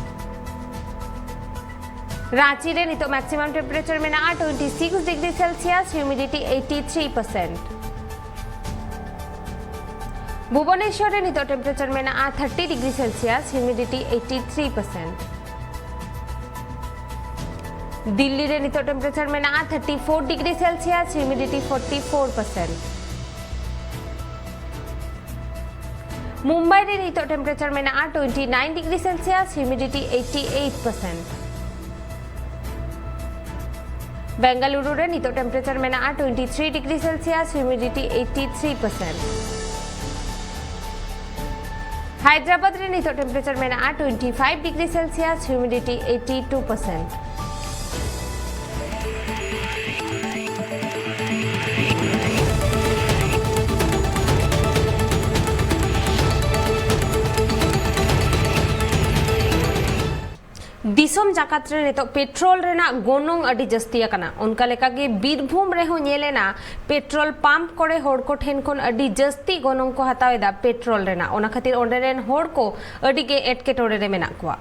Ranchi ᱨᱮ ᱱᱤᱛᱚᱜ ᱢᱮᱠᱥᱤᱢᱟᱢ ᱴᱮᱢᱯᱟᱨᱮᱪᱟᱨ ᱢᱮᱱᱟᱜᱼᱟ twenty six degree Celsius, humidity eighty three percent. Bhubaneswar ᱨᱮ ᱱᱤᱛᱚᱜ ᱴᱮᱢᱯᱟᱨᱮᱪᱟᱨ ᱢᱮᱱᱟᱜᱼᱟ thirty degree Celsius, humidity eighty three percent. Delhi ᱨᱮ ᱱᱤᱛᱚᱜ ᱴᱮᱢᱯᱟᱨᱮᱪᱟᱨ ᱢᱮᱱᱟᱜᱼᱟ thirty four degree Celsius, humidity forty four percent. Mumbai ᱨᱮ ᱱᱤᱛᱚᱜ ᱴᱮᱢᱯᱟᱨᱮᱪᱟᱨ ᱢᱮᱱᱟᱜᱼᱟ twenty nine degree Celsius, humidity eighty eight percent. Bengaluru ᱨᱮ ᱱᱤᱛᱚᱜ ᱴᱮᱢᱯᱟᱨᱮᱪᱟᱨ ᱢᱮᱱᱟᱜᱼᱟ twenty three degree Celsius, humidity eighty three percent. Hyderabad ᱨᱮ ᱱᱤᱛᱚᱜ ᱴᱮᱢᱯᱟᱨᱮᱪᱟᱨ ᱢᱮᱱᱟᱜᱼᱟ twenty five degree Celsius, humidity eighty two percent. ᱫᱤᱥᱚᱢ ᱡᱟᱠᱟᱛ ᱨᱮ ᱱᱤᱛᱚᱜ ᱯᱮᱴᱨᱳᱞ ᱨᱮᱱᱟᱜ ᱜᱚᱱᱚᱝ ᱟᱹᱰᱤ ᱡᱟᱹᱥᱛᱤ ᱟᱠᱟᱱᱟ᱾ ᱚᱱᱠᱟ ᱞᱮᱠᱟᱜᱮ ᱵᱤᱨᱵᱷᱩᱢ ᱨᱮᱦᱚᱸ ᱧᱮᱞ ᱮᱱᱟ, ᱯᱮᱴᱨᱳᱞ ᱯᱟᱢᱯ ᱠᱚᱨᱮ ᱦᱚᱲ ᱠᱚ ᱴᱷᱮᱱ ᱠᱷᱚᱱ ᱟᱹᱰᱤ ᱡᱟᱹᱥᱛᱤ ᱜᱚᱱᱚᱝ ᱠᱚ ᱦᱟᱛᱟᱣ ᱮᱫᱟ ᱯᱮᱴᱨᱳᱞ ᱨᱮᱱᱟᱜ᱾ ᱚᱱᱟ ᱠᱷᱟᱹᱛᱤᱨ ᱚᱸᱰᱮ ᱨᱮᱱ ᱦᱚᱲ ᱠᱚ ᱟᱹᱰᱤ ᱜᱮ ᱮᱴᱠᱮᱴᱚᱬᱮ ᱨᱮ ᱢᱮᱱᱟᱜ ᱠᱚᱣᱟ᱾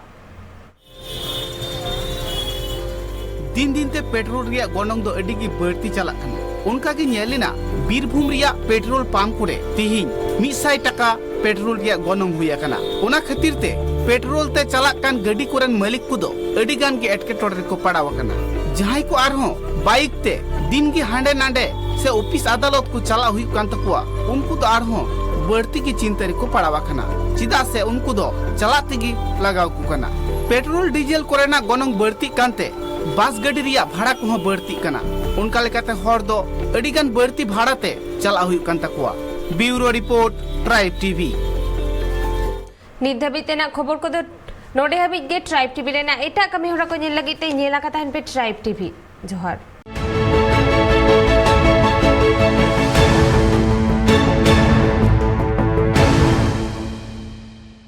ᱫᱤᱱ ᱫᱤᱱ ᱛᱮ ᱯᱮᱴᱨᱳᱞ ᱨᱮᱭᱟᱜ ᱜᱚᱱᱚᱝ ᱫᱚ ᱟᱹᱰᱤ ᱜᱮ ᱵᱟᱹᱲᱛᱤ ᱪᱟᱞᱟᱜ ᱠᱟᱱᱟ᱾ ᱚᱱᱠᱟ ᱜᱮ ᱧᱮᱞ ᱮᱱᱟ, ᱵᱤᱨᱵᱷᱩᱢ ᱨᱮᱭᱟᱜ ᱯᱮᱴᱨᱳᱞ ᱯᱟᱢᱯ ᱠᱚᱨᱮ ᱛᱤᱦᱤᱧ ᱢᱤᱫ ᱥᱟᱭ ᱴᱟᱠᱟ ᱯᱮᱴᱨᱳᱞ ᱨᱮᱭᱟᱜ ᱜᱚᱱᱚᱝ ᱦᱩᱭ ᱟᱠᱟᱱᱟ᱾ ᱚᱱᱟ ᱠᱷᱟᱹᱛᱤᱨ ᱛᱮ ᱯᱮᱴᱨᱳᱞ ᱛᱮ ᱪᱟᱞᱟᱜ ᱠᱟᱱ ᱜᱟᱹᱰᱤ ᱠᱚᱨᱮᱱ ᱢᱟᱹᱞᱤᱠ ᱠᱚᱫᱚ ᱟᱹᱰᱤ ᱜᱟᱱ ᱜᱮ ᱮᱴᱠᱮᱴᱚᱬᱮ ᱨᱮᱠᱚ ᱯᱟᱲᱟᱣ ᱟᱠᱟᱱᱟ᱾ ᱡᱟᱦᱟᱸᱭ ᱠᱚ ᱟᱨᱦᱚᱸ ᱵᱟᱭᱤᱠ ᱛᱮ ᱫᱤᱱ ᱜᱮ ᱦᱟᱸᱰᱮ ᱱᱟᱸᱰᱮ ᱥᱮ ᱚᱯᱷᱤᱥ ᱟᱫᱟᱞᱚᱛ ᱠᱚ ᱪᱟᱞᱟᱜ ᱦᱩᱭᱩᱜ ᱠᱟᱱ ᱛᱟᱠᱚᱣᱟ, ᱩᱱᱠᱩ ᱫᱚ ᱟᱨᱦᱚᱸ ᱵᱟᱹᱲᱛᱤ ᱜᱮ ᱪᱤᱱᱛᱟᱹ ᱨᱮᱠᱚ ᱯᱟᱲᱟᱣ ᱟᱠᱟᱱᱟ, ᱪᱮᱫᱟᱜ ᱥᱮ ᱩᱱᱠᱩ ᱫᱚ ᱪᱟᱞᱟᱜ ᱛᱮᱜᱮ ᱞᱟᱜᱟᱣ ᱠᱚ ᱠᱟᱱᱟ᱾ ᱯᱮᱴᱨᱳᱞ ᱰᱤᱡᱮᱞ ᱠᱚᱨᱮᱱᱟᱜ ᱜᱚᱱᱚᱝ ᱵᱟᱹᱲᱛᱤᱜ ᱠᱟᱱᱛᱮ ᱵᱟᱥ ᱜᱟᱹᱰᱤ ᱨᱮᱭᱟᱜ ᱵᱷᱟᱲᱟ ᱠᱚᱦᱚᱸ ᱵᱟᱹᱲᱛᱤᱜ ᱠᱟᱱᱟ᱾ ᱚᱱᱠᱟ ᱞᱮᱠᱟᱛᱮ ᱦᱚᱲ ᱫᱚ ᱟᱹᱰᱤ ᱜᱟᱱ ᱵᱟᱹᱲᱛᱤ ᱵᱷᱟᱲᱟ ᱛᱮ ᱪᱟᱞᱟᱜ ᱦᱩᱭᱩᱜ ᱠᱟᱱ ᱛᱟᱠᱚᱣᱟ᱾ ᱵᱤᱭᱩᱨᱳ ᱨᱤᱯᱳᱨᱴ, ᱴᱨᱟᱭᱤᱵᱽ ᱴᱤᱵᱷᱤ᱾ ᱱᱤᱛ ᱫᱷᱟᱹᱵᱤᱡ ᱛᱮᱱᱟᱜ ᱠᱷᱚᱵᱚᱨ ᱠᱚᱫᱚ ᱱᱚᱰᱮ ᱦᱟᱹᱵᱤᱡ ᱜᱮ᱾ ᱴᱨᱟᱭᱤᱵᱽ ᱴᱤᱵᱷᱤ ᱨᱮᱱᱟᱜ ᱮᱴᱟᱜ ᱠᱟᱹᱢᱤ ᱦᱚᱨᱟ ᱠᱚ ᱧᱮᱞ ᱞᱟᱹᱜᱤᱫ ᱛᱮ ᱧᱮᱞ ᱟᱠᱟ ᱛᱟᱦᱮᱱ ᱯᱮ ᱴᱨᱟᱭᱤᱵᱽ ᱴᱤᱵᱷᱤ᱾ ᱡᱚᱦᱟᱨ᱾